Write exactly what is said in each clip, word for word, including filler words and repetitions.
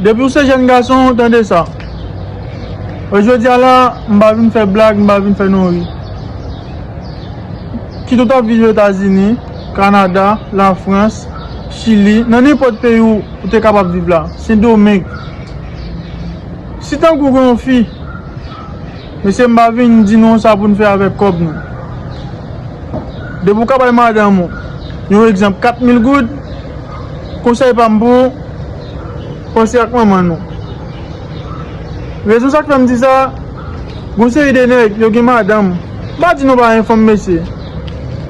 Depi w se jèn gason, tande sa. E jodi a la, m pa vin fè blag, m pa vin fè non ri. Kit ou t ap viv Etazini, Kanada, Lafrans, Chili, nan nenpòt peyi ou, ou te kapab viv la, Sendomeng. Si tankou gen yon fi, mesye, m pa vin di nou sa pou n fè avèk kòb nou. Depi w ka bay madanm ou, yon egzanp, kat mil goud, konsèy pa m pou ou, panse ak manman nou. Rezon sa k fè m di sa, gon seri de nèg, yo gen madanm. M pa di nou pa enfòm, mesye.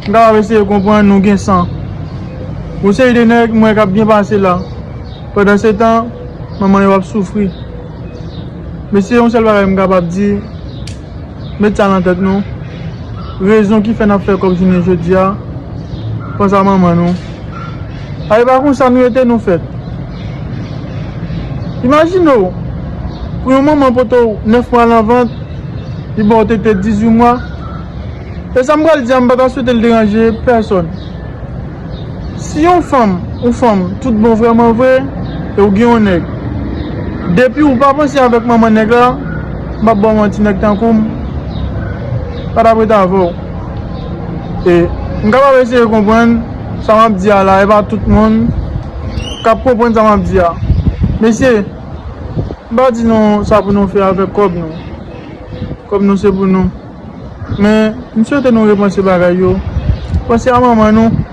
M kapab eseye konprann nou gen san. Gon seri de nèg, m wè k ap byen pase la. Pandan se tan, manman yo ap soufri. Mesye, yon sèl bagay m kapab di, met sa nan tèt nou. Rezon ki fè n ap fè kòb jounen jodi a, panse a manman nou. A, e pa konsa nou rete nou fèt. Imajine w, pou yon manman pote w nèf mwa nan vant, li ba w tete dizuit mwa. E sa m pral di a, m pa ta swete l deranje pèsòn. Si yon fanm, yon fanm, tout bon vrèman vre, e w gen yon nèg, depi w pa panse avèk manman nèg la, m p ap ba w manti, nèg tankou m pa t ap ret avè w. E m kapab eseye konprann sa m ap di a la, e pa tout moun k ap konprann sa m ap di a. Mesye, m pa di nou sa pou nou fè avèk kòb nou. Kòb nou se pou nou. Men, m swete nou repanse bagay yo. Panse a manman nou.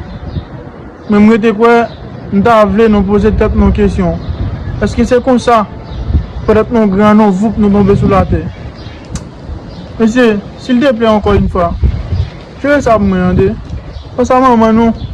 Men m rete kwè, m ta vle nou poze tèt nou kesyon. Èske se konsa, petèt nou gran, nou voup, nou tonbe sou latè? Mesye, silteplè, ankò yon fwa, jere sa pou mwen, tande. Panse a manman nou.